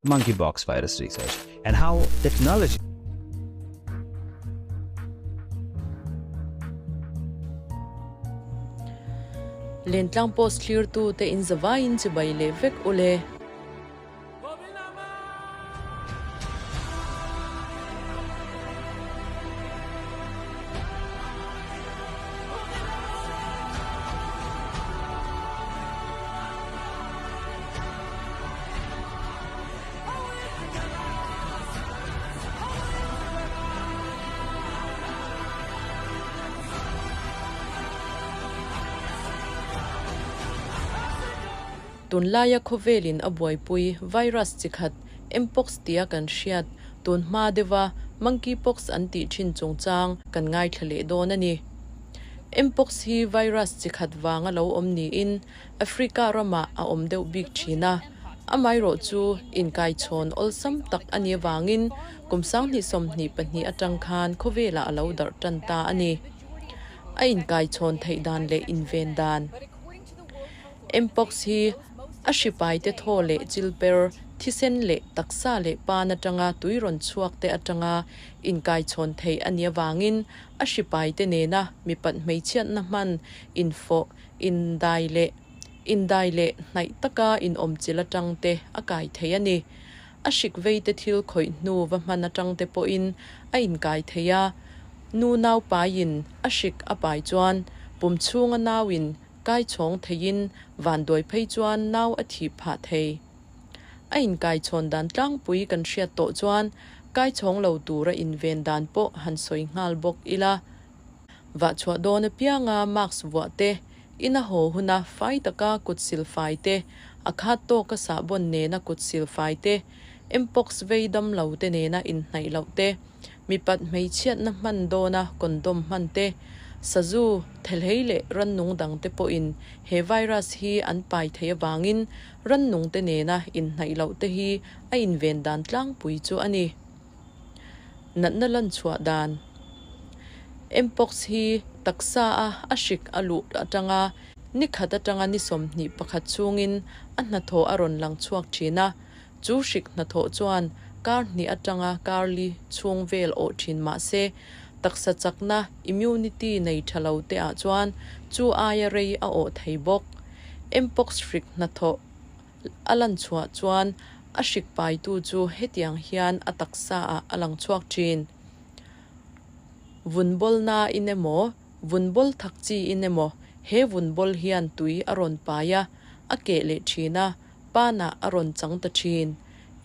Monkeypox virus research and how technology Lentlang post thlirtu te in zavaiin chibai leh vek ule. Tunlaia khawvelin a buaipui virus chi khat Mpox tia kan hriat tun hma deuha Monkeypox an tih thin chungchang kan ngaithla leh dawn a ni. Mpox hi virus chi khat vanga lo awm niin Africa ramah a awm deuh bik thin a, amaherawh chu inkaichhawn awlsam tak a nih avangin kum 2022 atang khan khawvelah a lo darh tan ta a ni. A inkaichhawn theih dan leh inven dan. Mpox hi a hripaite thaw leh chilper, thisen leh taksa leh pan atanga tui rawn chhuak te atanga inkaichhawn theih a nih avangin a hripaite nena mipat hmeichhiatna hman infawh Indai leh indai leh hnaih taka inawmchilh atang te a kai thei a ni. A hrik vei te thil khawih hnu va hman atang te pawhin a inkai thei a. Nu nau paiin a hrik a pai chuan pum chhunga nauin kai chhawng theiin vanduai phei chuan nau a thih phah thei. A inkai chhawn dan tlangpui kan hriat tawh chuan kai chhawng lo tura inven dan pawh han sawi nghal bawk ila. Vah chhuah dawn apianga mask vuah te, ina haw huna fai taka kut sil fai te, a khat tawka sahbawn nena kut sil fai te, mpox vei dam lo te nena inhnaih loh te, mipat hmeichhiatna hman dawna condom hman te, sazu, thelhei leh rannung dang te pawhin he virus hi an pai thei avangin rannung te nena inhnaih loh te hi a inven dan tlangpui chu a ni. Natna lan chhuah dan. Mpox hi taksa a a hrik a luh atanga ni khat atanga ni 21 chhungin a hnathawh a rawn lang chhuak thin a, chu hrik hnathawh chuan kar hnih atanga kar li chhung vel awh thin mah se taksa chakna, immunity, nei tha lo te ah chuan chu aia rei a awh thei bawk. Mpox hrik hnathawh A lan chhuah chuan a hrik paitu chu hetiang hian a taksa ah a lang chhuak thin. Vun bawlna in emaw, vun bawl thak chi in emaw he vun bawl hian tui a rawn pai a, a keh leh thin a, panah a rawn chang ta thin.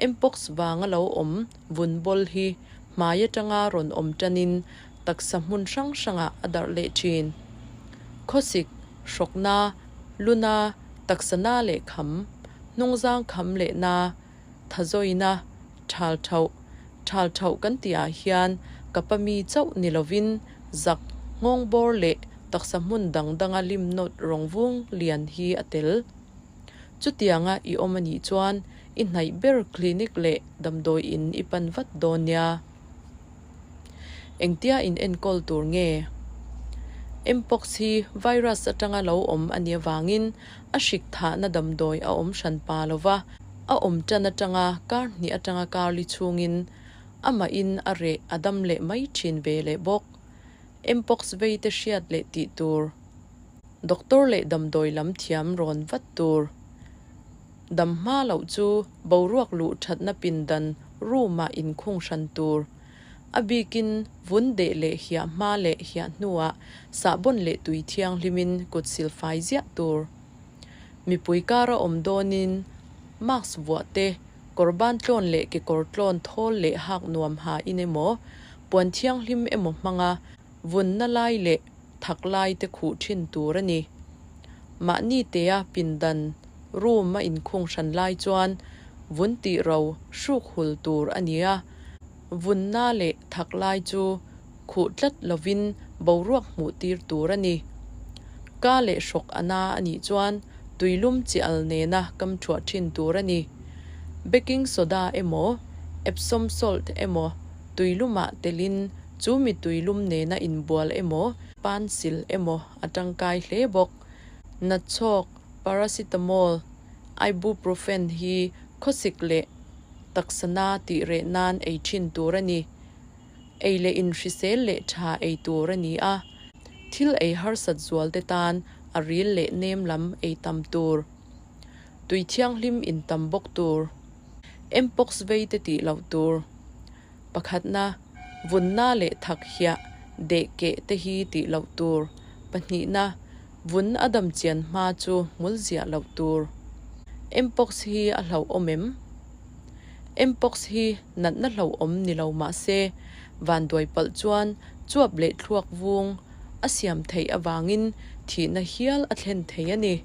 Mpox vanga lo awm vun bawl hi hmai atanga rawn awm tanin taksa hmun hrang hrangah a darh leh thin. Khawsik, hrawkna, luna, taksa na leh kham, hnungzang kham leh na, thazawina, thal thauh, thal thauh kan tih ah hian ka pa mi chauh ni lovin zak, nghawng bawr leh taksa hmun dang danga lim nawt rawng vung lian hi a tel. Chutianga i awm a nih chuan i hnaih ber clinic leh damdawi in i pan vat dawn nia. Engtia in enkawl tur nge? Mpox hi virus atanga lo awm a nih avangin a hrik thahna damdawi a awm hran pa lo va, a awm tan atanga kar hnih atanga kar li chhungin amahin a reh a dam leh mai thin ve leh bawk. Mpox vei te hriat leh tih tur. Doctor leh damdawi lam thiam rawn vat tur. Dam hma loh chu boruak luh thatna pindan room ah inkhung hran tur. A bikin vun deh leh hiah hma leh hiah hnuah sahbawn leh tui thianghlimin kut sil fai ziah tur. Mipui kara awm dawnin mask vuah te, kawr ban tlawn leh kekawr tlawn thawl leh hak nuam ha in emaw, puan thianghlim emaw hmanga vunna lai leh thak lai te khuh thin tur a ni. Mahni tea pindan room a inkhung hran lai chuan vun tih ro hruk hul tur a ni a, vunna leh thak lai chu khuh tlat lovin boruak hmuh tir tur a ni. Ka leh hrawk a na a nih chuan tuilum chi al nena kam thuah thin tur a ni. Baking soda emaw, Epsom salt emaw tuilumah telin chu mi tuilum nena inbual emaw, pansil emaw a tangkai hle bawk. Natchawk, paracetamol, ibuprofen hi khawsik leh. Taksa na tih reh nan ei thin tur a ni. Ei leh in hrisel leh tha ei tur a ni a. Thil ei harsat zual te tan a ril leh nem lam ei tam tur. Tui thianghlim in tam bawk tur. Mpox vei te tih loh tur. Pakhatna, vunna leh thak hiah deh keh te hi tih loh tur. Pahnihna, vun a dam chian hma chu hmul ziah loh tur. Mpox hi a hlauhawm em? Mpox hi natna hlauhawm ni lo mah se, vanduai palh chuan chuap leh thluak vung a siam theih avangin thihna hial a thlen thei a ni.